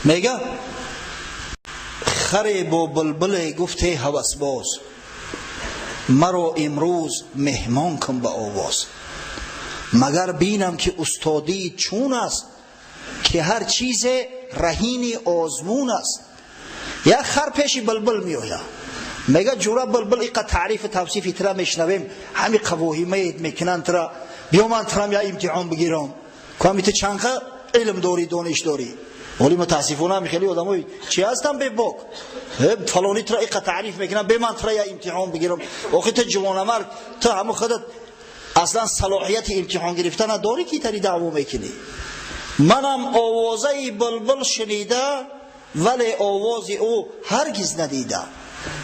Мега харе бо булбуле гуфте ҳавасбоз, маро имрӯз меҳмон кун ба овоз. Магар бинам ки устодӣ чун аст, ки ҳар чизе раҳини озмун аст. Як хар пеши булбул меояд, мега ҷура булбул иқа таърифу тавсифи тира мешнавем, ҳами қавоҳимает мекунанд тира, биё ман тирам я имтиҳон бигирам, ками ту чанқа илм дорӣ, дониш дорӣ. Вале мутаассифона ҳами хеле одамои чи ҳастан бебок, фалони тира иқа таъриф мекунанд, бе ман тира я имтиҳон бигирам. Охи ту ҷавонамард, ту ҳаму худат аслан салоҳияти имтиҳон гирифтана дорӣ ки тари даъво мекунӣ. Манам овозаи булбул шунида, вале овози ӯ ҳаргиз надида.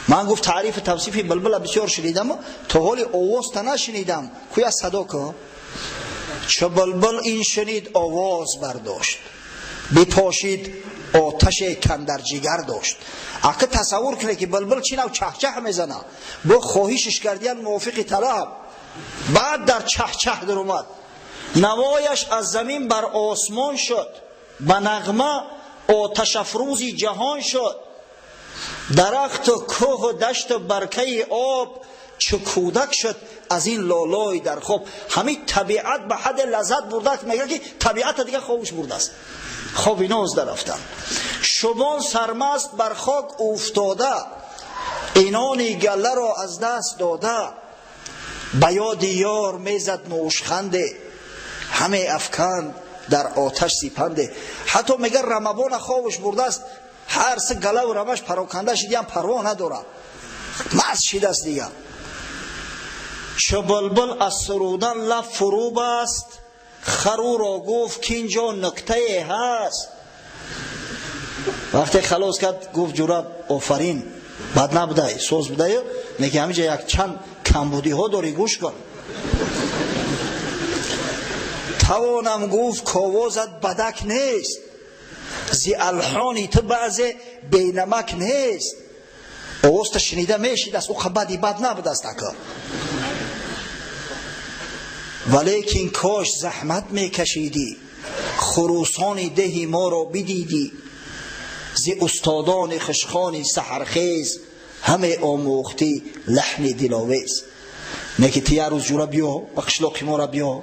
Ман гуфт таърифу тавсифи булбула бисёр шунидам, то ҳоли овозта нашунидам, куя садо ку. Чу булбул ин шунид овоз бардошт, бипошид оташе кандар ҷигар дошт. Ака тасаввур кунед ки булбул чӣ нав чахчах мезана, бо хоҳишиш кардиян мувофиқи талаб, баъд дар чахчах даромад. Навояш аз замин бар осмон шуд, ба нағма оташафрӯзи ҷаҳон шуд. Дарахту кӯҳу дашту баркаи об чу кӯдак шуд аз ин лолой дар хоб. Ҳамин табиат ба ҳадде лаззат бурда, мега ки табиата дига хобуш бурдааст, хоби ноз дарафтан. Шубон сармаст бар хок уфтода, инони галларо аз даст дода. Ба ёди ёр мезад нӯшханде, ҳаме афканд дар оташ сипанде. Ҳатто мега рамабона хобуш бурдааст, ҳар се галаву рамаш пароканда шидиам парво надорад, маст шидаст дига. Чу булбул аз сурудан лаб фурӯ баст, хар ӯро гуфт ки инҷо нуктае ҳаст. Вақте халос кард гуфт ҷура офарин, бад набудай, соз будаю, лекин ҳаминҷа як чанд камбудиҳо дорӣ, гӯш кун. Тавонам гуфт ковозат бадак нест, зи алҳони ту баъзе бенамак нест. Овозта шунида мешидаст, ӯ бади бад набудаст ака. Валекин кош заҳмат мекашидӣ, хурусони деҳи моро бидидӣ. Зи устодони хушхони саҳархез, ҳаме омӯхтӣ лаҳни диловез. Не ки ту як рӯз ҷура биё ба қишлоқи мора биё,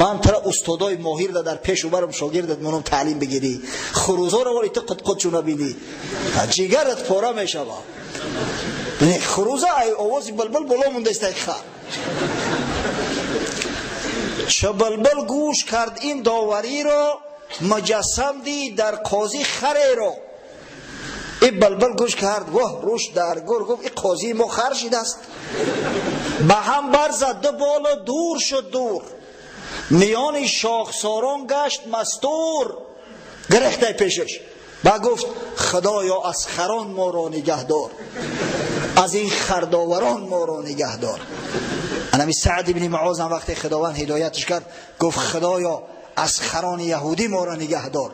ман тара устодои моҳирда дар пешу барам шогирдат монам таълим бигирӣ, хурузоро вале ту қутқутчу набинӣ, ҷигарат пора мешава. Хуруза ай овози булбул боло мондаистай хар. Чу булбул гӯш кард ин довариро, муҷассам дид дар қозӣ хареро. И булбул гӯш кард, воҳ рӯш дар гур, гуфт и қозии мо хар шидаст. Ба ҳам барзад ду болу дур шуд дур, миёни шохсорон гашт мастур. Гирехтай пешаш ба гуфт худоё аз харон моро нигаҳдор, аз ин хардоварон моро нигаҳдор. Анами Саъд ибни Муоз ҳам вақте Худованд ҳидоятш кард гуфт худоё аз харони яҳудӣ моро нигаҳдор.